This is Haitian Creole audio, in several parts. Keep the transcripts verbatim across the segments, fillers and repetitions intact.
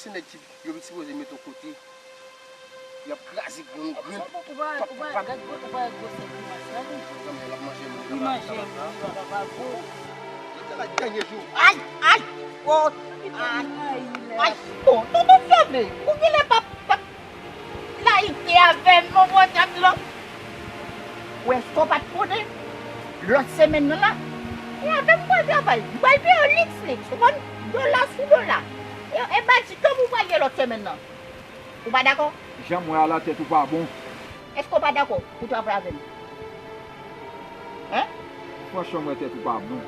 Se nèg ki yo sipoze mete yon kote. Y ap kraze grenn grenn. Ou pa, ou pa, ou pa gad, ou pa gad gwosè grimas la, wi. Li manje moun, li pa gwo. Ay, ay, oh, ay, oh, tonton Fèbe, ou genlè p ap, p ap layite avè m, non, pòtab la. Ou èske w pa t konnen? Lòt semèn nan la, e avè m pral travay. M pral peye w liks liks, ou konn? Dola sou dola. E, e bati kòb ou pral gen lòt semèn nan. Ou pa dakò? Jan m wè a la, tèt ou pa bon. Èske w pa dakò pou travay avè m? Hein? Franchman, m wè tèt ou pa bon.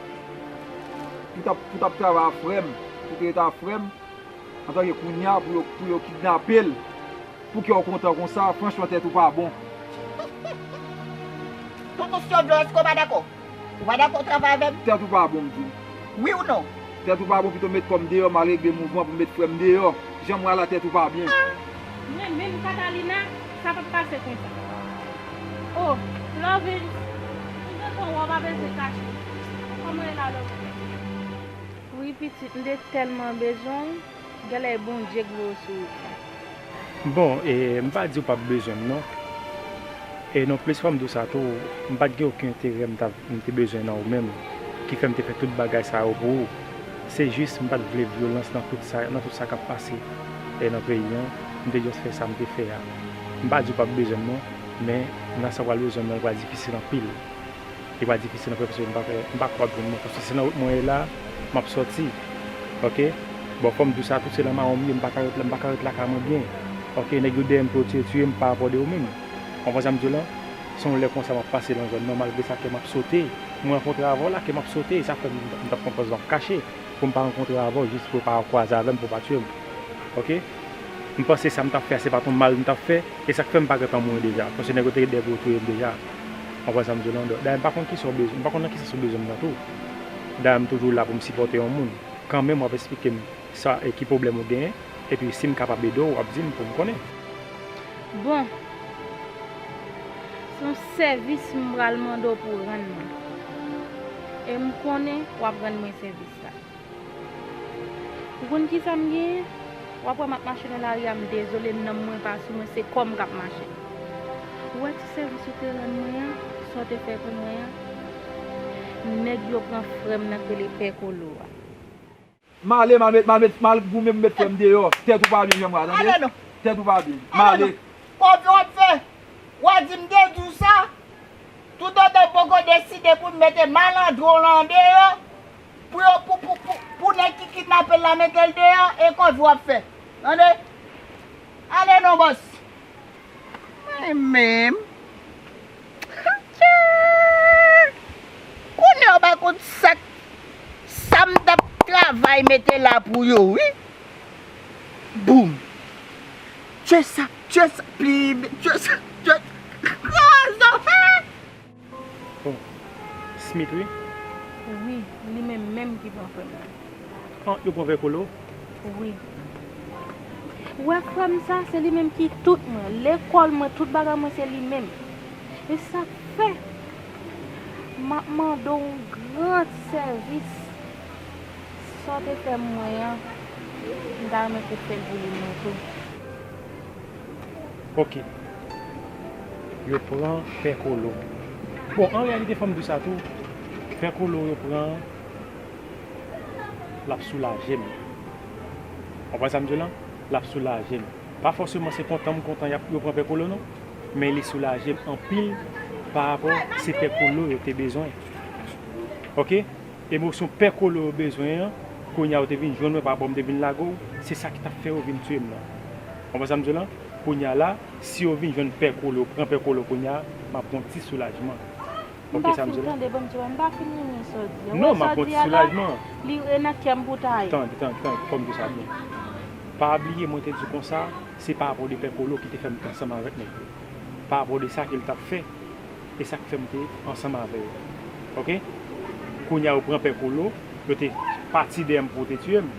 Pou t ap, pou t ap travay ak frè m, pou te rete ak frè m, antanke kounye a, pou yo, pou yo kidnape l, pou kè w kontan konsa, franchman, tèt ou pa bon. Tonton Syòvle, èske w pa dakò? Ou pa dakò travay avè m? Tèt ou pa bon, m di w. Wi ou non? Tèt ou pa bon, pito met kò m deyò, m al regle mouvman pou m met frè m deyò. Jan m wè a la, tèt ou pa byen. Mwen menm, Catalina, sa p ap pase konsa. Oh, Lovins, ou gentan wè, w pa bezwen kache. Kòman w ye la, Lovins? Wi, pitit, m te tèlman bezwen w. Genlè e Bondye k voye w sou wout mwen. Bon, e, m pa di w p ap bezwen m, non. E nonplis, fò m di w sa tou, m pa t gen okenn enterè m t ap, m te bezwen nan ou menm, ki fè m te fè tout bagay sa yo pou ou. Se jis, m pa t vle vyolans nan tout sa, nan tout sa k ap pase, e, nan peyi an. M te jis fè sa m te fè a. M pa di w p ap bezwen m, non, men nan sa w pral bezwen m nan, li pral difisil anpil. Li pral difisil anpil paske m pa fè, m pa kwè ap jwenn mwen. Paske se nan wout mwen ye la, m ap sòti. Oke? Bon, fò m di w sa tou, se nan mawon m ye, m pa ka ret la, m pa ka ret lakay mwen byen. Oke? Nèg yo dèyè m pou yo tiye, tiye m pa rapò de ou menm. Konprann sa m di w lan? Se yon lè konsa m ap pase nan zòn nan, malgre sa kè m ap sote. Mwen rankontre avè w la, kè m ap sote, e sa fè m, m t ap pran pòz m ap kache. Pou m pa rankontre avè w, jis pou w pa kwaze avè m, pou w pa tiye m. Oke? M panse sa m t ap fè a, se pa t yon mal m t ap fè, e sa k fè m pa gentan mouri deja. Paske nèg yo te dèyè pou yo touye m deja. Ou konprann sa m di w lan? Dayè, m pa konn kisa w bezwen, m pa konn nan ki sans ou bezwen m nan tou. Dayè, m toujou la pou m sipòte yon moun. Kanmenm, w ap esplike m sa, e ki pwoblèm ou genyen, epi si m kapab ede w, w ap di m pou m konnen. Bon, se yon sèvis m pral mande w pou w rann mwen. E m konnen w ap rann mwen sèvis la. Ou konn kisa m genyen? W ap wè m ap mache nan lari a, m dezole, nanm mwen pa sou mwen, se kò m k ap mache. Ou wè ti sèvis ou te rann mwen an, sa w te fè pou mwen an? Nèg yo pran frè m nan k rele Pè Kolo a. M ale, m al met, m al met, m al goumen pou m met frè m deyò. Tèt ou pa byen, Janmwa, tande? Ale non. Tèt ou pa byen. M ale. Kòve w ap fè. W a di m te di w sa. Toutotan w poko deside pou n mete malandro w lan deyò, pou yo, pou, pou, pou, pou nèg ki kidnape l la mete l deyò, e kòve w ap fè. Tande? Ale non, bòs. Mwen menm. Kounye a w pa konn sa, sa m t ap travay mete la pou yo, wi. Boum. Tchè sa, tchè sa, plibe, tchè sa, tchè sa. Kraze w. Bon, Smith wi. Wi, li menm menm ki pran frè m nan. An, yo pran Pè Kolo? Wi. Ou wè frè m sa, se li menm ki tout mwen. Lekòl mwen, tout bagay mwen, se li menm. E sa k fè, m ap mande w yon gran sèvis. Sa w te fè mwen an, m ta renmen pou w fè l pou li mwen tou. Oke. Yo pran Pè Kolo. Bon, an reyalite, fò m di w sa tou, Pè Kolo yo pran, l ap soulaje m. Ou konprann sa m di w lan? L ap soulaje m. Pa fòseman se kontan m kontan y ap, yo pran Pè Kolo non, men li soulaje m anpil pa rapò se Pè Kolo yo te bezwen. Oke? Emosyon Pè Kolo yo bezwen an, kounye a yo te vin jwenn mwen pa rapò m te vin lage w, se sa ki t ap fè yo vin tiye m nan. Ou konprann sa m di w lan? Kounye a la, si yo vin jwenn Pè Kolo, pran Pè Kolo kounye a, m ap gen yon ti soulajman. M pa fin tande, ban m di w, m pa fin renmen sa w di a. Non, m ap gen yon ti soulajman. Li e nan kè m pou ta ye. Tande, tande, tande, fò m di w sa byen. Pa bliye, mwen te di w konsa, se pa rapò de Pè Kolo ki te fè m te ansanm avèk nèg yo. Pa rapò de sa ke l t ap fè, e sa k fè m te ansanm avè yo. Oke? Kounye a yo pran Pè Kolo, yo te pati dèyè m pou te tiye m.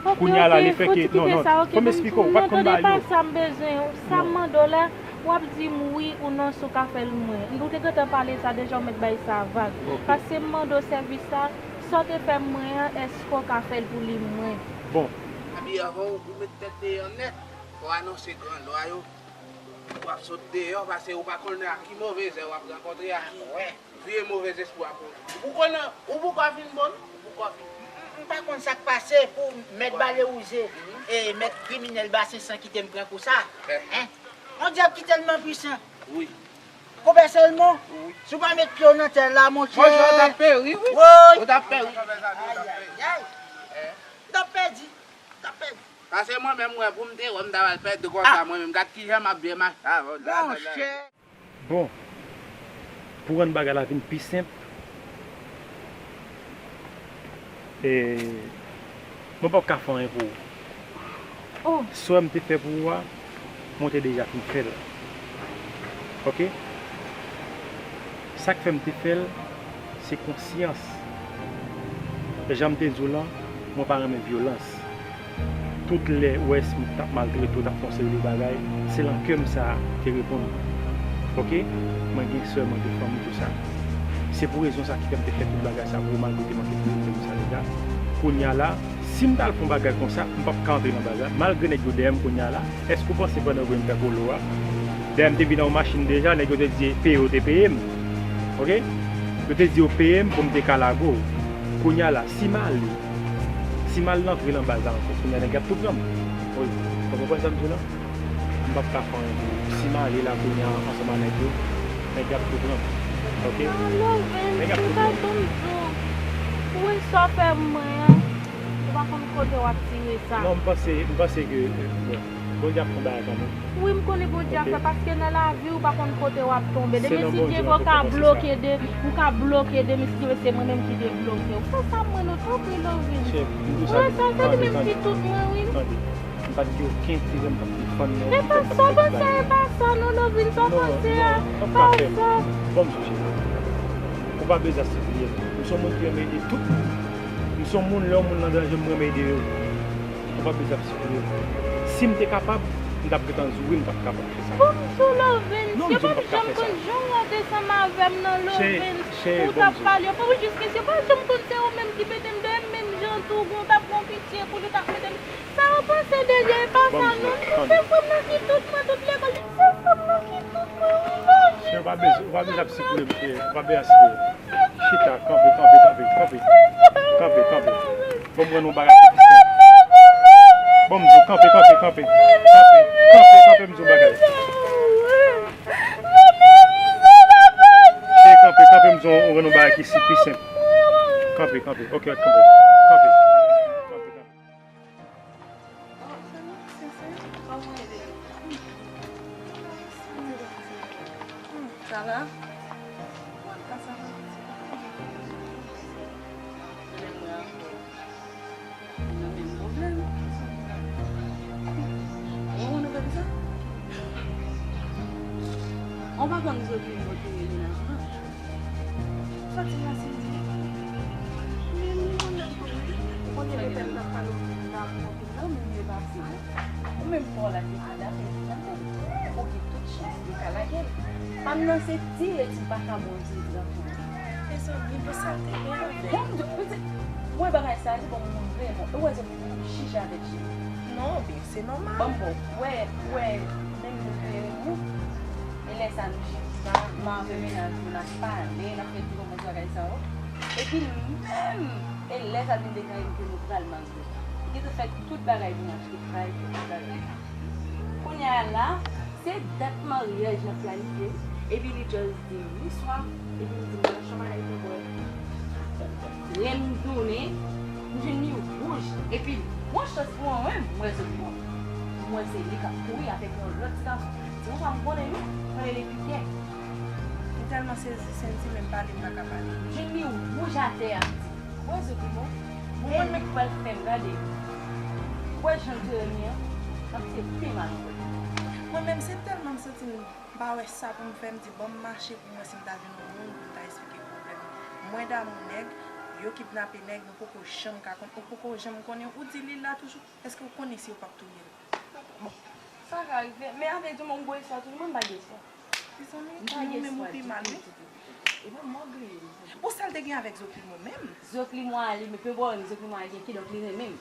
Kounye a la, lefètke, non, non, fò m esplike w, ou pa t konn ba yo. Sa m bezwen, sa m mande w la, w ap di m wi ou non si w ka fè l mwen. Ou te gentan pale sa deja, ou mèt bay sa vag. Paske m mande w sèvis sa, sa w te fè mwen an, èske w ka fè l pou li mwen? Bon, Epi avan w, ou met tèt deyò nèt, fò w anonse gran lwa yo. W ap sot deyò, paske ou pa konnen ak ki move zè w ap rankontre, ak ki vye move espwa pou ou. Ou konnen, ou poko fin bon, ou poko fin. M, m, m pa konn sa k pase pou mèt Bale Wouze e mèt kriminèl Basen San kite m pran kou sa. Hein? On dyab ki tèlman pwisan. Wi. Konpè Selmon, si w pa met pye w nan tè la, monchè. Monchè, w t ap peri, wi. Woy! W t ap peri. Ayayay. W t ap pèdi. W t ap pèdi. Paske mwen menm, mwen, pou m te wè, m ta pral pèdi konsa, mwen menm. Gad kijan m ap byen mache. Monchè. Bon, pou rann bagay la vin pi senp, e, mwen p ap ka fè anyen pou ou. Oh. Sa m te fè pou ou a, mwen te deja fin fè l. Oke? Sa k fè m te fè l, se konsyans. Jan m te di w lan, mwen pa renmen vyolans. Tout lè ou wè si m t ap maltrete w, t ap fè yon seri de bagay, se lan kè m sa te reponn ou. Oke? Mwen gen sè, mwen gen fanmi, tou sa. Se pou rezon sa ki fè m te fè tout bagay sa pou ou, malgre te manke fè m sa deja. Kounye a la, si m t al fè yon bagay konsa, m p ap ka antre nan bagay la. Malgre nèg yo dèyè m kounye a la, èske w panse pandan yo voye m fè kolo a, dèyè m te vin an yon machin deja, nèg yo te di peye yo te peye m. Oke? Yo te di yo peye m pou m te ka lage w. Kounye a la, si m ale, si m al antre nan baz la ankò, kounye a nèg y ap tou pran m. Wi, w konprann sa m di w lan? M p ap ka fè anyen pou ou. Si m ale la kounye a ansanm a nèg yo, nèg y ap tou pran m. Oke? Nèg y ap tou pran m. Ou wè sa w fè mwen an? Ou pa konn kote w ap tire sa. Non, m panse, m panse ke, bon, Bondye ap fè yon bagay kanmenm. Wi, m konnen Bondye ap fè, paske nan lavi ou pa konn kote w ap tonbe. Demen si Dye vle ou ka bloke de, ou ka bloke demen si Dye vle se mwen menm ki debloke w. Fè sa mwen non, tanpri Lovin. Ou wè sa, se li menm ki tout mwen, wi. M pa t gen okenn enterè, m t ap defann mwen. E pa sa w panse, e pa sa non, Lovin, sa w panse a, pa sa. Bon, m sou cheri. Ou pa bezwen ap sipliye m. M se yon moun ki renmen ede tout moun. M se yon moun, lè yon moun nan danje, m renmen ede yo. Ou pa bezwen ap sipliye m. Si m te kapab, m t ap gentan di w wi, m t ap kapab fè sa. Bon, m sou Lovin, yo pa janm konn jan w ap desann avè m nan Lovin, ou t ap pale, yo pa jis ke se pa janm konn se ou menm ki mete m dèyè m, menm jan tou, ou t ap pran pitye pou li t ap mete m. Sa w panse de li a, e pa sa non. Se fanm nan ki tout mwen tout lekòl. Se fanm nan ki tout mwen, wi, Lord. Cheri, ou pa bezwen, ou pa bezwen ap sipliye m, cheri. Ou pa bezwen ap sipliye m. Chita, kanpe, kanpe, kanpe, kanpe. Kanpe, kanpe. Bon, m rann ou bagay ki pi senp. Bon, m di w, kanpe, kanpe, kanpe. Kanpe, kanpe, kanpe, m di w bagay. Cheri, kanpe, kanpe, m di w, ou rann ou bagay ki si pi senp. Kanpe, kanpe. Ok, kanpe. Kanpe. Kanpe, kanpe. Sa va? Sa va? Nan menm pwoblèm. Ou konn pwoblèm sa? Ou pa konn Zodimo ki rele nan. Soti la, Cindy. Men li malad tou wi. Ou konnen lè m t ap pale w la pou anpil nan, men li pase. Ou menm pa w la, se pa dapre li nan tèt. Ou gen tout chans li ka lage l. Pa m nan se tire ti pa ka bon ti zanfan. Mezanmi, bon sa te gen avè l. Bon, m di w, pitit, wè bagay sa, li ban m yon remò. E wè, se pou m jije avèk jije. Non, men se nòmal. Ban m bon, wè, wè, menm nou te remò. E lè sa nou chita, m avè mennaj mwen, n ap pale, n ap fè ti romans bagay sa yo. Epi li menm, e lè sa vin deklare m ke nou pral marye. Li gentan fè tout bagay pou m achte kay, tout bagay. Kounye a la, se dat maryaj n ap planifye, epi li just di m li swa, epi m di m pral chan bagay pou bwè. Lè m tounen, m jwenn li wouj, epi bon chans pou mwen, m wè Zodimo. M wè se li k ap kouri avèk yon lòt ti gason. Ti gason sa m konnen wi, mwen rele Pitè. M tèlman sezi, Sendy, menm pale m pa ka pale. M jwenn li wouj atè a, m di, wè Zodimo, mwen menm ki pral fè m gade. Wè jan Jeremy an, sa se pi mal mwen. Mwen menm, se tèlman m santi m pa wè sa pou m fè, m di, ban m mache pou m wè si m ta jwenn yon moun pou m ta esplike pwoblèm mwen. Mwen damou nèg, yo kidnape nèg, nou poko janm ka konn, ou poko janm konnen, ou di li la toujou, èske ou konnen si yo p ap touye l? Bon, sa ka rive, men avè di mwen m gon espwa toujou, mwen m pa gen espwa. Mezanmi, nou menm ou pi mal, wi. E bon, mwen bliye. Bon, sa l te gen avèk Zoklimo menm? Zoklimo a li, men pe bò, Zoklimo a gen kidonk li renmen m.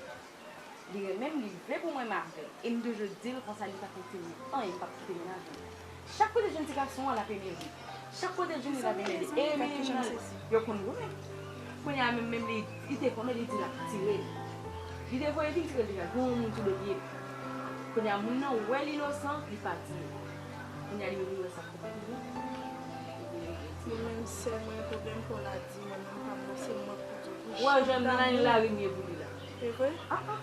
Li renmen m, li vle pou mwen m avè l. E m toujou di l konsa li pa kite m anyen, m p ap kite mennaj mwen. Chak kote l jwenn ti gason an, l ap ede li. Chak kote l jwenn li, l ap ede li. E men yo konn goumen. Kounye a menm, menm li, li te konnen, li di l ap tire li. Li te voye vin tire l deja, gen yon moun sou do pye. Kounye a moun nan wè l inosan, li pati. Kounye a li menm li wè sa k ap pase. Li menm sè mwen, pwoblèm pa w la di mwen, mwen pa m nan, se mwen k pou di w. Wè, jwenn nan lari m ye pou li la. E vre? Ah, ah.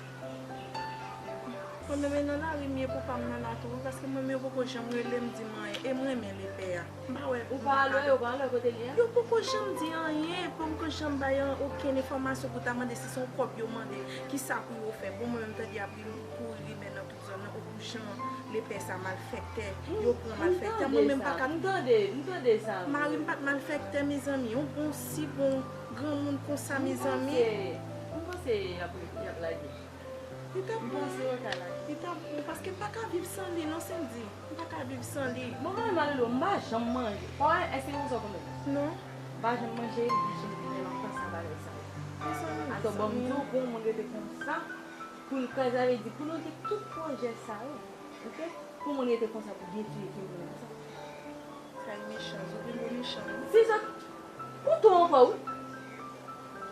Mwen menm e nan lari m ye pou pa m nan la tou, wi, paske mwen menm yo poko janm rele m di m anyen, e m renmen lepè a. M pa wè, ou pa al wè yo, ou pa al wè kote l ye a? Yo poko janm di anyen, poko janm bay an, okenn enfòmasyon pou ta mande si se yon kòb yo mande, kisa pou yo fè. Bon, mwen menm tande apre m kouri limen nan tout zòn nan, okou jan lepè sa malfèktè, yo pran malfèktè, mwen menm m pa ka. M tande, m tande sa. Mari m pa t malfèktè, mezanmi, yon bon si bon granmoun konsa, mezanmi. M panse, m panse y ap, y ap lage. Li t ap bon, wi. Li t ap bon, paske m pa ka viv san li, non, Cindy. M pa ka viv san li. Bon, mwen mal dlo, m pa janm manje. Pa wè, èske yon sò konn manje? Non. M pa janm manje, m pa janm bwè, m ap panse a bagay sa yo. Atò, ban m di w, pou yon moun rete konsa, pou l ka, sa vle di, pou nou te tout pwojè sa yo, oke? Pou moun rete konsa, pou detwi ekip moun konsa. Sa e mechan, Zouklin yo mechan, wi. Si sa, kouto ankò, wi.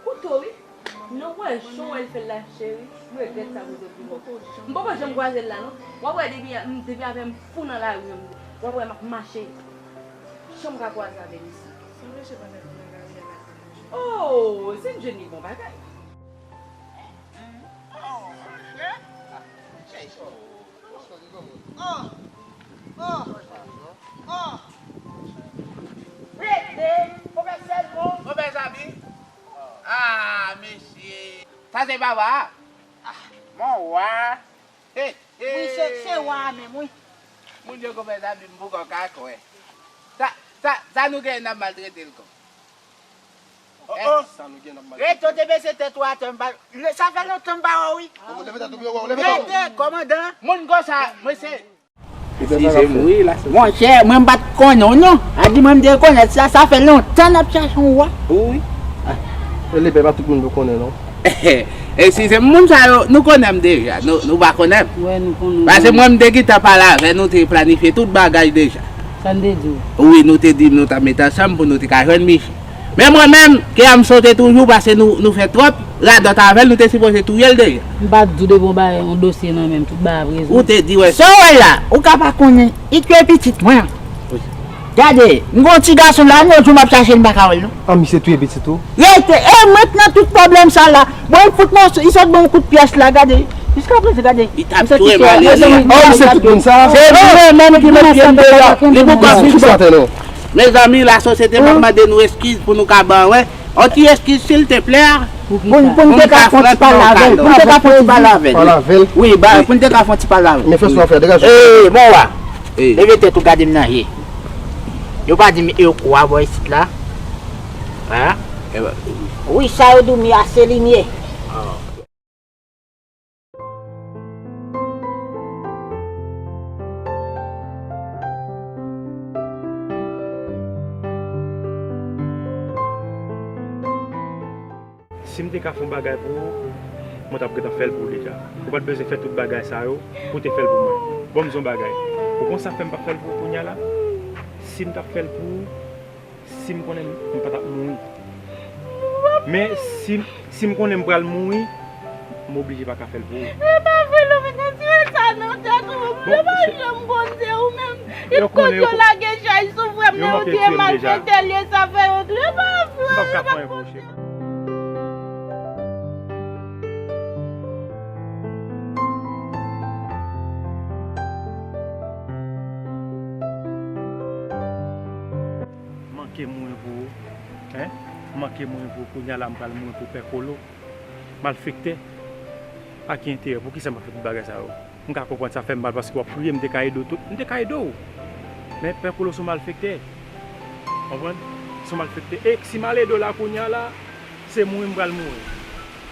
Kouto, wi. Non, wè, jan w wè l fè l la, cheri. M regrèt sa pou Zouklin. M poko janm kwaze l la, non. W ap wè depi, depi avè m fou nan lari, menm, w ap wè m ap mache. Jan m ka kwaze avè l isi. Sa m reche pandan m nan lari a la. Oh, se m jwenn li bon bagay. Oh, oh. Oh! Oh! Rete! Konpè Sèlmon! Konpè Zabi! Ah, mesye! Sa se papa a? Ah, mon wa! He, he! Wi, se, se wa a menm, wi. Moun yo konpè Zabi, m poko ka kwè. Sa, sa, sa nou genyen n ap maltrete l kon? Oh, oh. Sa nou gen n ap mal. Rete, w te bese tèt ou atè, m pa, sa fè lontan m pa wè w, wi. Leve tèt ou, leve tèt ou. Rete, kòmandan. Moun konsa, mesye. Si se mouri la. Monchè, mwen m pa t konnen w non. A di mwen m te konnen sa, sa fè lontan n ap chache yon wa. Wi. E lepè pa tout moun pou konnen non. E si se moun sa yo, nou konnen m deja. Nou, nou pa konnen m. Wè, nou konnen w. Paske mwen m te gentan pale avè nou, te planifye tout bagay deja. Sa n te di w? Wi, nou te di m nou t ap met ansanm pou nou te ka jwenn misye. Men mwen menm, kè a m sote toujou paske nou, nou fè twòp radòt avè l, nou te sipoze touye l deja. M pa t di w depi yon bagay, yon dosye nan men m, tout bagay ap rezoud. Ou te di, wè. Sa w wè la, ou ka pa konnen, li touye pitit mwen. Gade, m gen yon ti gason la, yon jou m ap chache l, m pa ka wè l non. An, misye touye pitit ou? Rete, e mwen k nan tout pwoblèm sa la. Bon, li fout mwen, li sot ban m kout pyès la, gade. Jiskaprezan, gade. Li t ap touye m ale. Oh, se tout moun sa? Se li menm ki met pye m deyò. Li poko fin bon. Mezanmi, lasosyete, m ap mande nou eskiz pou nou ka ban, wè. On ti eskiz, silteplè. Pou, pou n te ka fè on ti pale avè l. Pou n te ka fè on ti pale avè l. Pale avè l? Wi, ba, pou n te ka fè on ti pale avè l. Men fè sa w fè, degaje w. Ee, bon wa. Leve tèt ou, gade m nan je. Yo pa di m yo kwa bò isit la. A? Wi, sa yo di w mi a, se li m ye. Si m te ka fè yon bagay pou ou, mwen t ap gentan fè l pou ou deja. Ou pa t bezwen fè tout bagay sa yo pou w te fè l pou mwen. Bon, m di w yon bagay. Ou konn sa fè m p ap fè l pou ou kounye a la? Si m t ap fè l pou ou, si m konnen m pa t ap mouri. Men si, si m konnen m pral mouri, m oblije pa ka fè l pou ou. E pa vre, Loveness, retire sa nan tèt ou. Yo pa janm konn se ou menm. Yo konnen yo lage chay sou frè m nan, yo di e malfektè l ye, sa fè yo di. E pa vre. M p ap ka pran yon pwoche. Manke mouri pou ou, en? Manke mouri pou ou, kounye a la m pral mouri pou Pè Kolo. Malfektè, a ki enterè? Poukisa m ap fè tout bagay sa yo? M ka konprann sa fè m mal paske w ap kriye, m te ka ede w tout, m te ka ede w. Men Pè Kolo se yon malfektè. Konprann? Se yon malfektè. E si m al ede w la kounye a la, se mouri m pral mouri.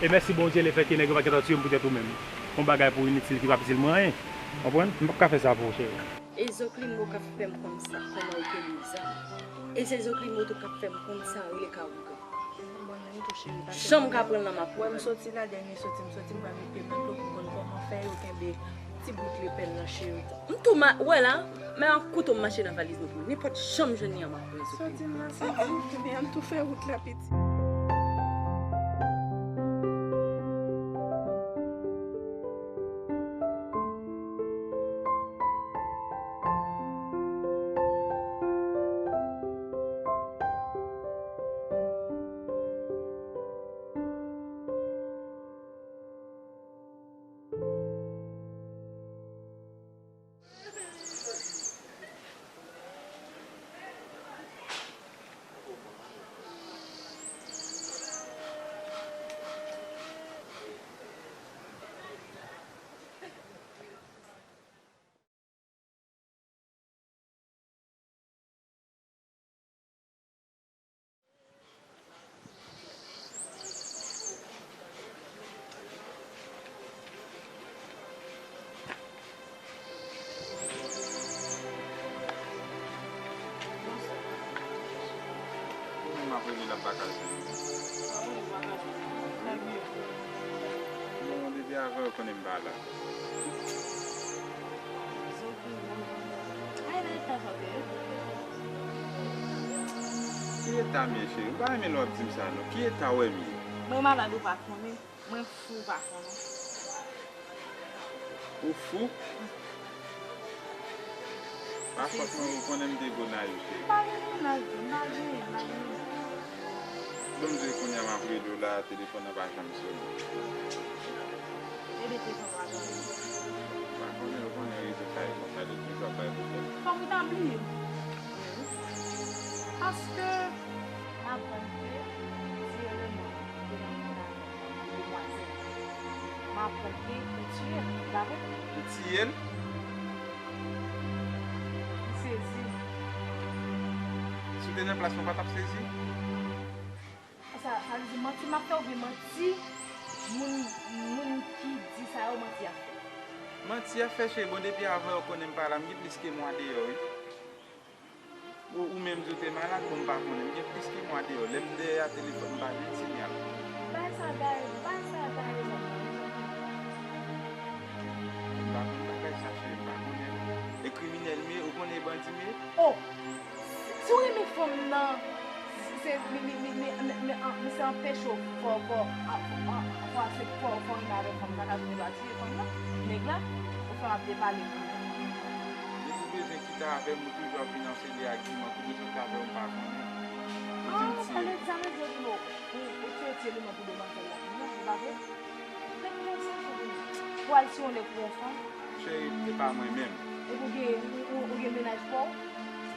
E mèsi Bondye lefètke nèg yo pa t gentan tiye m poutèt ou menm. Yon bagay pou initil ki p ap itil mwen anyen. Konprann? M p ap ka fè sa pou ou, cheri. E Zoklimo k ap fè m konn sa, kòman yo kenbe zam. E se Zoklimo tou k ap fè m konn sa yo rele kawougan. Bon, li Cheri, pa janm ka pran l nan men m. Wè, m soti la, dènye soti m soti, m pral met pye m nan dlo pou m konn kòman fè yo kenbe ti bout lepèl nan, cheri. M tou ma-, wè la, men ak kouto m mache nan valiz nou pou nenpòt jan m jwenn li an, m ap pran soti. Soti m la, soti m, men an tou fè wout la, pitit. Ou menm ap rele l ap vakaje. Bon, depi avan yo konnen m pa la. Ki eta m ye, cheri? M pa renmen lè w ap di m sa, non. Ki eta w wè m ye? Mwen malad, ou pa konnen. Mwen fou, ou pa konnen. Ou fou? Pa fòt mwen, ou konnen m te gwo nayif, cheri. M pa gen menaj, m pa gen, m pa gen. Bon, m di w kounye a m ap rele w la, telefòn nan pa janm sonnen. Rele telefòn pa janm sonnen. M pa konnen, ou konnen rezo sa yo konsa, depi jou ap bay pwoblèm. Fòk ou ta bliye m. Paske m aprann ke Thierry Lemond te nan menaj demwazèl. M aprann ke ou tiye l, ou pa vre? Ou tiye l? M sezi. Si w te nan plas mwen, w pa t ap sezi? Sa, sa vle di manti m ap fè oubyen manti moun, moun ki di sa yo manti y ap fè? Manti y ap fè, cheri. Bon, depi avan yo konnen m pa la, m gen plis ke mwa deyò, wi. Ou, ou menm di w te malad, bon, m pa konnen. M gen plis ke mwa deyò. Lè m dèyè a telefòn, m pa jwenn siyal. Bay sa, bay, bay sa, bay sa. M pa konn bagay sa, cheri, m pa konnen. E kriminèl m ye, ou konnen e bandi m ye? Oh! Si, si w renmen fanm nan, se, mi, mi, mi, mi, mi, mi, an, mi se anpeche w fò, fò, a, a, fò aksepte, fò, fò renmen avèk fanm nan, ka jwenn dwa tiye fanm nan, nèg la, ou fè m ap depale. Depi w bezwen kite avè m, ou toujou ap vin an seri de agiman, pou bezwen kite avè m, m pa konnen. Ou di m tiye. Sa vle di, sa vle di, ou, ou, ou tiye, tiye li nan pou demwazèl la, non, se pa vre? Pou al si yon nèg pou yon fanm. Cheri, e pa mwen menm. Epi ou gen, ou, ou, ou gen mennaj pa w?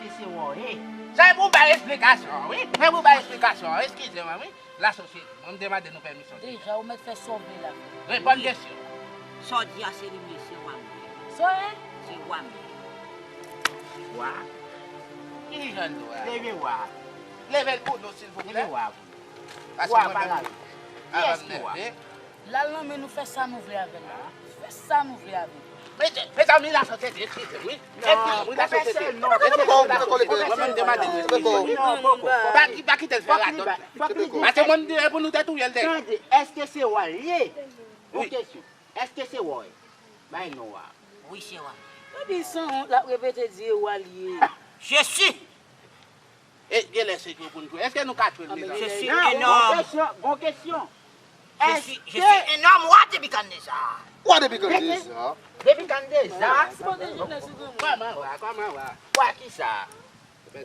Èske se wè w ye? Sa e pou w bay esplikasyon, wi. Men pou w bay esplikasyon, eskize mwen, wi. Lasosyete, mwen, m te mande nou pèmisyon deja. Deja, ou mèt fè sa w vle la. Reponn kesyon. Sa w di a se li m ye, se wa m ye. Sa w ye? Se wa m ye. Wa. Ki jan l dwe a? Leve wa. Leve l pou nou, silvouplè. Leve wa pou nou. Wa pa la. Kiyès ki wa? L al nan men nou, fè sa nou vle avè l la. Fè sa nou vle avè l. Mezanmi, lasosyete, eskize m, wi. Eskize m, wi, lasosyete. Mwen menm te mande nou, eskize m, wi. Pa ki-, pa kite l fè radòt. Paske mwen, e pou nou te touye l, te. Tande, èske se wa l ye? Yon kesyon. Èske se wa l ye? Bay non wa. Wi, se wa. Epi sanwont, l ap repete, di e wa l ye. Jesi! E, genlè se jwe pou n jwe. Èske nou ka jwe l, mezanmi? Je suis un homme. Bon kesyon, bon kesyon. Je suis, je suis un homme, wa Nebikadneza. Wa Nebikadneza. Nebikadneza. Kòman wa, kòman wa? Wa kisa?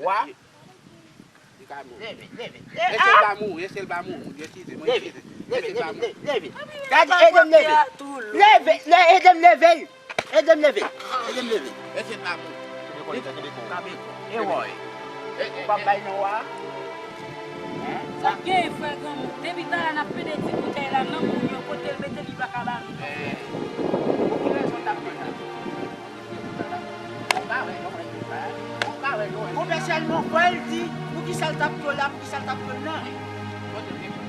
Wa? Li ka mouri. Leve, leve, leve. Èske l pa mouri? Èske l pa mouri? Eskize mwen, eskize. Èske l pa mouri? Leve, leve. Gade, ede m leve. Leve, le-, ede m leve. Ede m leve. Ede m leve. Èske l pa mouri? Kenbe kò l, kenbe kò l. Kenbe kò l. E woy. Ou p ap bay non wa? Sa k gen, frè granmoun? Depi talè n ap pede ti boutèy la nan moun yo, kote l mete li pa ka ba nou. Pou ki rezon l t ap fè sa? Ou pa wè, non, ou pa wè, non. Konpè sèlman, fò l di, poukisa l t ap tole la, poukisa l t ap tole la. Wi. Poze kesyon.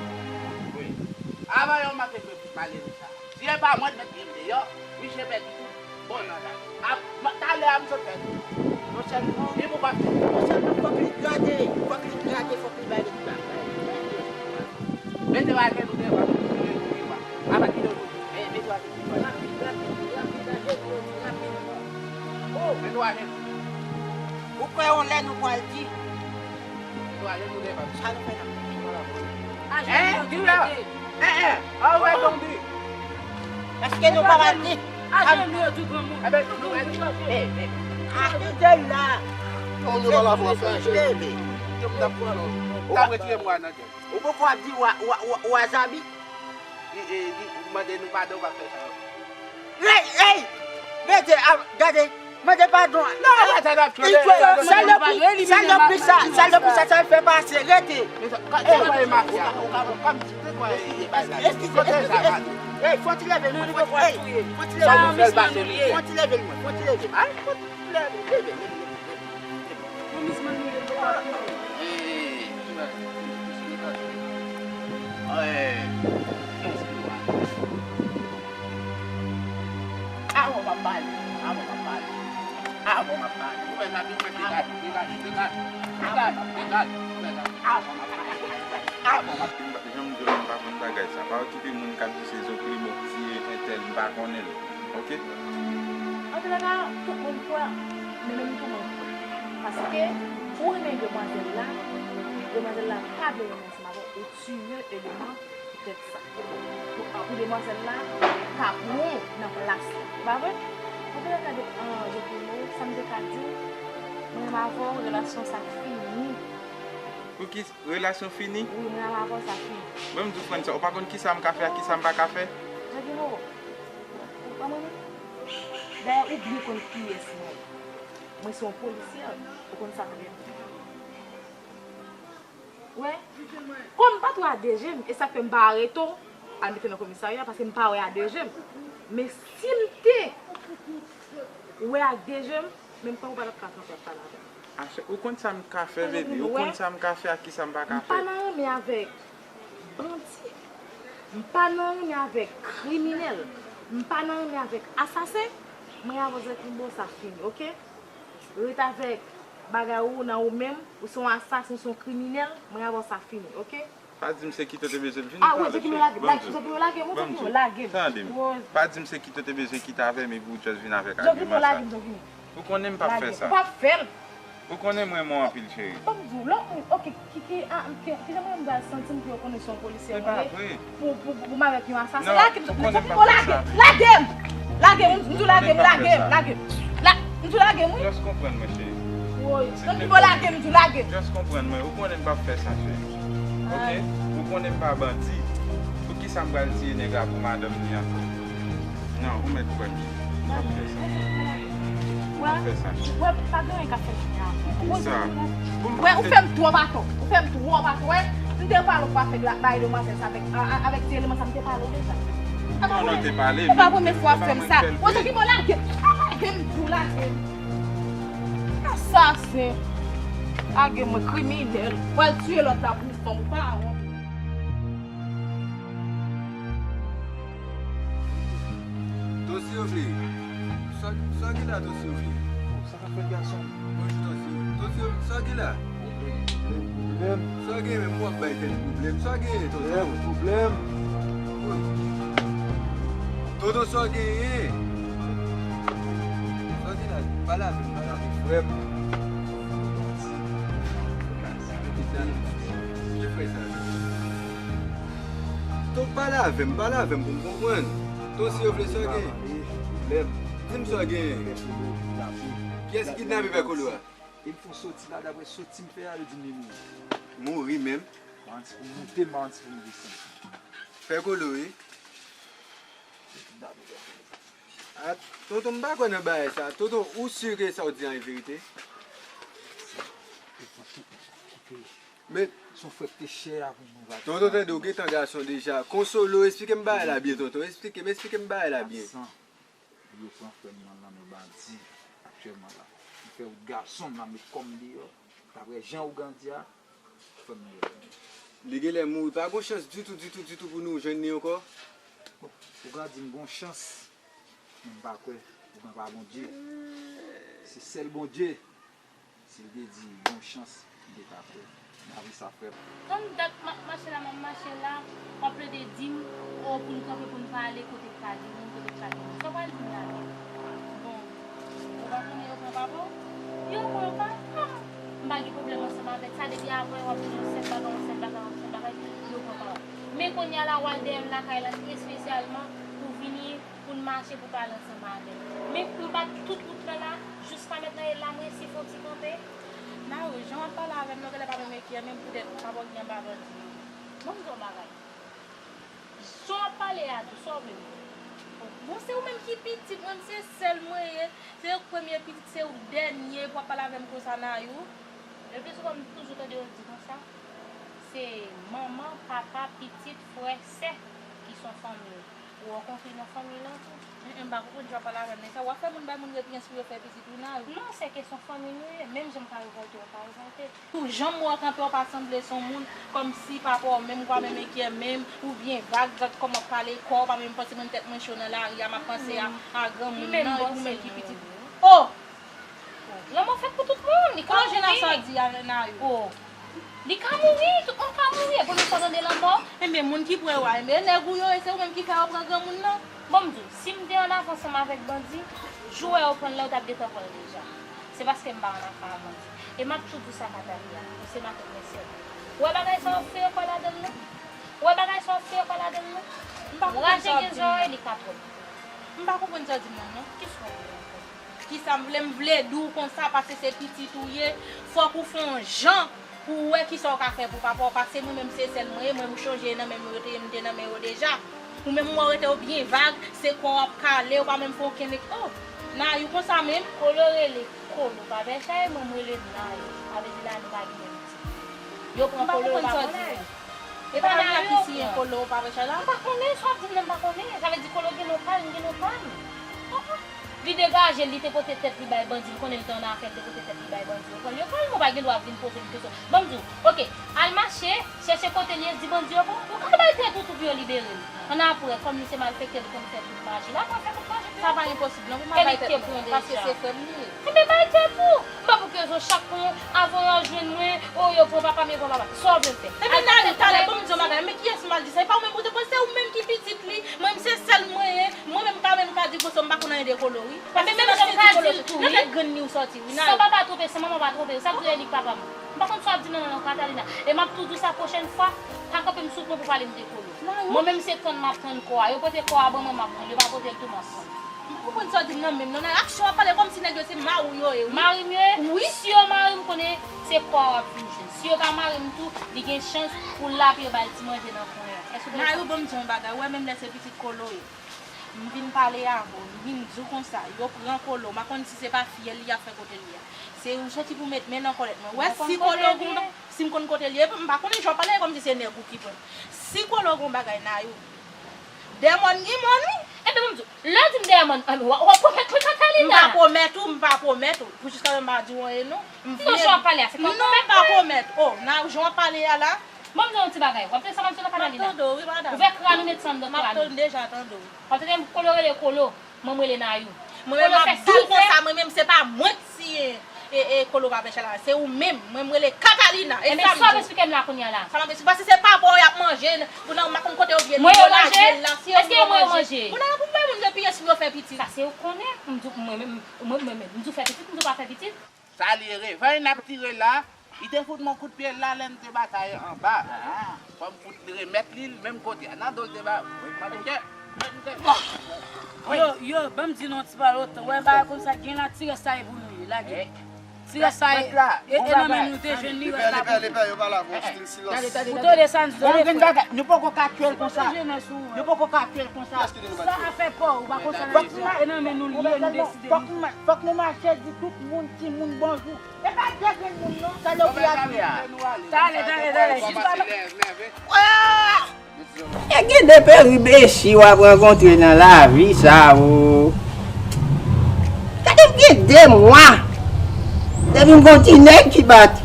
Wi. Avan yon maten, pale de sa. Si e pa mwen, mèt gen deyò, misye pèdi tout. Bon, nan sa. Ap, talè a m sot fè. Non sèlman, li pou pase. Non sèlman, fòk li grate, fòk li grate, fòk li bay rezilta. Bay, bay, bay. Mete w ajenou devan, mete w ajenou devan. Apa ki do nou? Mete w ajenou devan. Rapid, rapid, rapid, ajenou yo di rapidman. Oh, mete w ajenou. Ou kwè yon lè nou pral di? Mete w ajenou devan. Sa nou fè la? Ajenou yo di mete. Eh, eh, a ou wè donk di. Èske nou pa pral di? Ajenou yo di granmoun. Ebe, nou wè di. Eh, eh. Ajenou la. Ou nou pa la pou fè. Ebe. Yo m t ap pran. Ou t ap retire mwa nan djèl. Ou poko ap di wa, wa, wa, wa Zabi? Li, e, li mande nou padon, w ap fè sa. Ey, ey! Mete, a, gade, mande padon. Non, mete n ap tchole. Salopi sa, salopi sa, sa l fè pase, rete. Eskize, eskize, eskize. Ey, fò ti leve l mwen, fò ti, ey, fò ti leve l mwen. Sa nou fè l pase, li ye. Fò ti leve l mwen, fò ti leve l. Ay, fò ti leve, leve, leve, leve, leve. Yon mis mann nou ye, nou pa konnen. Avan m ap pale, avan m ap pale, avan m ap pale. Ou wè sa, degaje, degaje, degaje, degaje, degaje. Ou wè sa, avan m ap pale, avan m ap pale. Jan m di w la, m pa konn bagay sa. Pa okipe moun k ap di se Zoklimo k tiye entèl, m pa konnen l. Oke? Antoulèka, tout moun kwè, men menm tou mwen kwè. Paske, ou renmen demwazèl la, demwazèl la pa vle renmen ansanm avè w, ou tiye eleman poutèt sa. Pou, pou demwazèl la ka bon nan plas li. Se pa vre? Antoulèka, de, an, Zoklimo, sa m te ka di w, mwen renmen avè w, relasyon sa fini. Pou ki relasyon fini? Wi, mwen renmen avè w, sa fini. Mwen, m di w, Frantsa, ou pa konn kisa m ka fè ak kisa m pa ka fè? Zoklimo, ou pa mwen menm? Dayè, ou byen konn kiyès mwen ye. Mwen se yon polisyè, ou konn sa trè byen. Wè, kòm m pa twò a deje m, e sa k fè m pa arete w, al mete nan komisarya, paske m pa wè a deje m. Men si m te wè ak deje m, menm tan ou pa t ap ka kanpe ap pale avè m. Achè, ou konn sa m ka fè, baby? Ou konn sa m ka fè ak kisa m pa ka fè? M pa nan renmen avèk bandi. M pa nan renmen avèk kriminèl. M pa nan renmen avèk asasen. Mwen avè w, Zoklimo, sa fini, oke? Ret avèk bagay ou nan ou menm. Ou se yon asasen, ou se yon kriminèl. Mwen avè w, sa fini, oke? Pa di m se kite w te bezwen vin pale, cheri. Ban m di w. Ban m di w. Tande m. Pa di m se kite w te bezwen kite avè m epi w just vin avèk agiman sa. Ou konnen m p ap fè sa. Ou p ap fè l. Ou konnen m renmen w anpil, cheri. Ban m di w, lè w, oke, ki, ki, a, ki, kijan mwen menm m pral santi m pou yo konnen se yon polisyè mwen ye? Se pa vre. Pou, pou, pou, pou m avèk yon asasen. Lage m, Zoklimo, lage m. Lage m, m di w lage m, lage m, lage m. La, m di w lage m, wi. Just konprann mwen, cheri. Woy, Zoklimo, lage m, m di w lage m. Just konprann mwen, ou konnen m p ap fè sa, cheri. Oke? Ou konnen m pa bandi. Poukisa m pral tiye nèg la pou madanm li ankò? Non, ou mèt kwè m, cheri. M p ap fè sa. M p ap fè sa, cheri. Wè, pa gen anyen k ap fèt kounye a. Poukisa? Wè, ou fè m twòp atò. Ou fè m twòp atò, wè. M te pale w pou afè de la, bay demwazèl sa avèk, a, a, avèk ti eleman sa, m te pale w deja. Non, non, te pale, men se pa mwen k fè l vre. E pa premye fwa w ap fè m sa. Wè, Zoklimo, lage m. Lage m, di w lage m. Asasen. Lage mwen, kriminèl. Pral tiye lòt la pou fanm ou pa wont. Ton Sirvle. Sa, sa gen la, Ton Sirvle? Sa k ap fèt, gason? Bonjou, Ton Sirvle. Ton Sirvle, sa gen la? Pwoblèm, pwoblèm, pwoblèm. Sa gen, menm w ap bay tèt pwoblèm. Sa gen, Ton Sirvle? Pwoblèm, pwoblèm. Tonton, sa w genyen? Sa w gen la? Pale avè m, pale avè m, frè m. Ki frè sa? Ton, pale avè m, pale avè m pou m konprann. Ton, si yo vle sa w gen. Di m sa w gen. Kiyès ki kidnape Pè Kolo a? E m fè w soti la, daprè soti m fè a, yo di m li mouri. Mouri menm? Manti pou m moute, manti pou m desann. Pè Kolo, wi. A, tonton, m pa kwè nan bagay sa. Tonton, ou si ke sa w di an e verite? Men, se yon frè k te chè avè mwen, va di sa. Tonton, tande, ou gentan gason deja. Konsolo, esplike m bagay la byen, tonton. Esplike m, esplike m bagay la byen. Yo pran frè m nan nan men bandi aktyèlman la. M fè wout gason, m la met kò m deyò. Daprè jan ougan di a, frè m nan yo. Li genlè mouri. Pa gon chans ditou, ditou, ditou pou nou jwenn li ankò? Bon, ougan di m gon chans, men m pa kwè. Ougan pa Bondye. Se sèl Bondye. Si l te di yon chans, m te ka kwè. M pa vle sa, frè m. Tann dat m ap mache la, m ap mache la. Te di m, o, pou n kanpe, pou n pale, kote m ka gen moun, kote m ka gen moun. Sa w pral di m la menm? Bon, ou pa konnen yo pran papa w? Yo pran papa m. M pa gen pwoblèm ansanm avèk sa. Depi apre, w ap vin yon sèl bagay, yon sèl bagay, yon sèl bagay, yo pran papa m. Men kounye a la, w al dèyè m lakay la, espesyalman pou vini, pou n mache, pou pale ansanm avè m. Men m bat tout wout lan la, jiska mentnan, e la m resi fè yon ti kanpe. Nayou, jan w ap pale avè m nan, genlè pa menm ekyè, men poutèt papa w ki anba bandi yo. Ban m di w yon bagay. Jan w ap pale a tou, sa w vle m fè? Bon, se ou menm ki pitit mwen, se sèl mwen ye. Se ou k premye pitit, se ou k dènye pou w ap pale avè m konsa, Nayou. Leplisouvan m toujou tande yo di konsa, se manman, papa, pitit, frè, sè ki se yon fanmi. Ou rankontre nan fanmi lan tou. Mm, mm, m pa konprann jan w ap pale avè m nan. Sa w ap fè moun bay moun repiyans pou yo fè pitit wi, Nayou. Non, se kesyon fanmi nou ye. Menm jan m ka revòlte, ou ka revòlte. Tou jan m wè w kanpe, w pa sanble se yon moun kòmsi papa w menm, ou pa menm ekyè menm, ou byen vag, gad kòman w ap pale, kò w pa menm panse mwen tèt mwen cho nan lari a, m ap panse a, a granmoun nan, epi ou menm ki pitit. Oh! Lanmò fèt pou tout moun, li ka mouri. Konnen sa w di a, Nayou. Oh! Li ka mouri, tout moun ka mouri, e premye fwa w tande lanmò? Enben, moun ki pran yo a, enben, nèg ou yo ye, se ou menm ki fè yo pran granmoun nan. Bon, m di w, si m te ann avans ansanm avèk bandi, jou wè yo pran l la, yo t ap gentan pran l deja. Se paske m pa ann afè a bandi. E m ap toujou di sa, Natalia, ou se matant mwen sèl. Ou wè bagay sa w ap fè yo kwè ladan l lan? Ou wè bagay sa w ap fè yo kwè ladan l lan? M pa konprann sa w ap di m nan. Raje gen zòrèy, li ka twòp. M pa konprann sa w di m nan, non. Kisa w vle ankò? Kisa m vle? M vle di w konsa, paske se pitit ou ye, fòk ou fè yon jan pou w wè kisa w ka fè pou papa w, paske mwen menm se sèl mwen ye, mwen m chonje nan men m yo te ye, m te nan men yo deja. Ou menm m wè w rete w byen vag, se kò w ap kale, ou pa menm fè okenn ek-, oh! Nayou konsa menm? Kolo rele Kolo pa fè chay, mwen m rele Nayou. Sa vle di la nou pa gen menm ti. Yo pran Kolo, yo pa pran Nayou. E pa Nayou ki siyen Kolo pa fè chay la? M pa konnen, sa w ap di m nan m pa konnen. Sa vle di Kolo gen non pa l, m gen non pa m. Oh, oh. Li degaje l, li te pote tèt li bay bandi, li konnen l te annafè, li te pote tèt li bay bandi, yo pran l, yo pran l, mwen pa gen dwa vin poze m kesyon. Ban m di w, oke, al mache, chèche kote l ye, di bandi yo pou, pou al bay tèt ou tou pou yo libere l. Annapre, kòm li se malfektè, li konn fè tout maji la, pou al fè tout maji pou yo. Sa pa enposib non, pou m al bay tèt mwen, paske se frè m li ye. Enben, bay tèt ou! M pa pou ke zo chak kou, avan yo jwenn mwen, o, yo pran papa m, yo pran papa m. Sa w vle m fè? Enben, Nayou, talè, ban m di w yon bagay, men kiyès m al di sa? E pa ou menm pou te pran, se ou menm ki pitit li. Mwen menm se sèl mwen ye. Mwen menm ka menm ka di konsa, m pa konn anyen de Kolo, wi. Paske se nan pitit Kolo, nan tèt grenn li ou sòti, wi, Nayou. San papa twonpe, san manman pa twonpe, sa k di li k papa m? M pa konn sa w ap di m nan, non, Catalina. E m ap tou di w sa pwochèn fwa, pa kanpe m sou pwen pou pale m de Kolo. Mwen menm se tann m ap tann kò a. Yo pote kò a ban mwen, m ap pran l. Yo pa pote l tou, m ap pran l. M pa konprann sa w di m nan menm non. Nan aksyon w ap pale kòmsi nèg yo se mari w yo ye, wi. Mari m yo ye? Wi. Si yo mari m, konnen se kò a w ap vin jwenn. Si yo pa mari m tou, li gen chans pou l la pou yo ba l ti manje nan kwen an. Èske w konprann? Nayou, ban m di w yon bagay. Ou wè menm lè se pitit Kolo ye. M vin pale avè w, m vin di w konsa, yo pran Kolo, m pa konn si se pa fyèl li ap fè kote l ye a. Se ou soti pou met men nan kòlèt mwen. Wè si Kolo gon, si m konn kote l ye, m pa konnen jan w pale kòmsi se nèg ou ki pran. Si Kolo gon bagay Nayou, dèmòn gen mòn wi. Ebyen, ban m di w, lè w di m dèmòn, w ap pwomèt mwen Catalina. M pa pwomèt ou, m pa pwomèt ou. Pou jiska m pa di w anyen non. M vle. Non, jan w ap pale a, se pa pwomèt mwen. Non, m pa pwomèt. O, nan jan w ap pale a la. Ban m di w yon ti bagay. W ap tande sa m ap di w la, Catalina? M ap tande w, wi, madanm. Ouvè kràn ou, met san anndan kràn ou. M ap tande, deja tande w. W ap tande Kolo rele Kolo, mwen m rele Nayou. Mwen menm m ap di w konsa, mwen menm se pa mwen k siyen e, e, Kolo pa fè chay la, se ou menm, mwen m rele Catalina. Ebyen, sa w ap eksplike m la kounye a la? Sa m ap eksplike, paske se pa bò y ap manje, pou nan, m pa konn kote yo vye, yo laje l la, si yo vye yo manje. Pou nan, pou bay moun repiyans pou yo fè pitit. Sa se ou k konnen, m di w, mwen menm, mwen, mwen menm, m di w fè pitit, m di w pa fè pitit. Sa li ye, revèy n ap tire la, li te fout m yon kout pye la lè n te batay anba. Fò m fout remèt li l menm kote a. Nan do l te ba mwen. Yo, yo, ban m di nou yon ti pale otan. Wè bagay konsa gen la, ti rès sa e pou nou ye, lage. Ti rès sa e, e, e nan men nou te jwenn li, rès la pou nou. Ou tande sa n di? Nou poko ka tye l konsa. Nou poko ka tye l konsa. Sa afè pa w, ou pa konsa. E nan men nou li ye, nou deside li. Fòk nou mache di tout moun, timoun, bonjou. E pa de grenn moun non, sa lè w vle ap di. Talè, talè, talè. E gen de peripesi w ap rankontre nan lavi sa o. Gade m gen de mwa depi m gon ti nèg ki pati.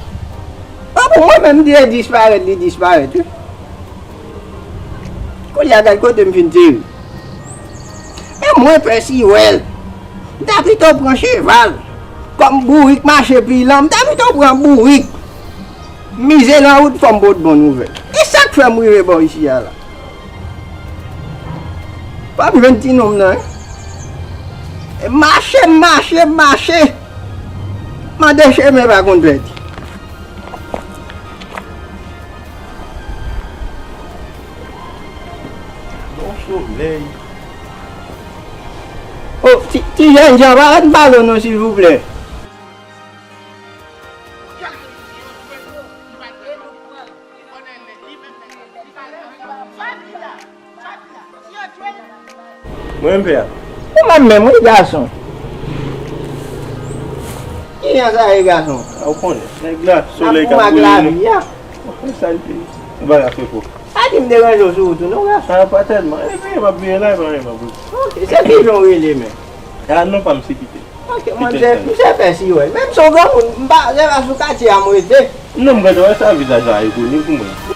Bon, pou mwen menm, li disparèt, li disparèt wi. Kounye a gad kote m fin teri. E mwen pè siwèl. M ta pito pran cheval. Kòm bourik mache pi lan, m ta pito pran bourik. Mize nan wout fò m pot bon nouvèl. E sa k fè m rive bò isi a la. Ap jwenn ti nonm nan, wi. Mache, mache, mache. Mande chemen pa konn pèdi. Bon solèy. Oh, ti, ti jènjan, pa ann pale non, silvouplè. Mwen menm pè a. Ou menm menm, wi, gason. Ki jan sa ye, gason? A, ou konnen. Nèg la, solèy k ap boule nou. Lavi a. Ou konn sa l te ye. Ou pa ka fè fò. Pa di m deranje w sou wout ou non, gason. A, pa tèlman. Epi, m ap veye la, e pa anyen m ap veye. Ok, se ki jan w rele, men? A, non pa m se Pite. Ok, mwen, misye, misye fè siwèl. Menm si w granmoun, m pa, se pa sou katye a m rete. Non, m gentan wè sa, vizaj la rekoni pou mwen.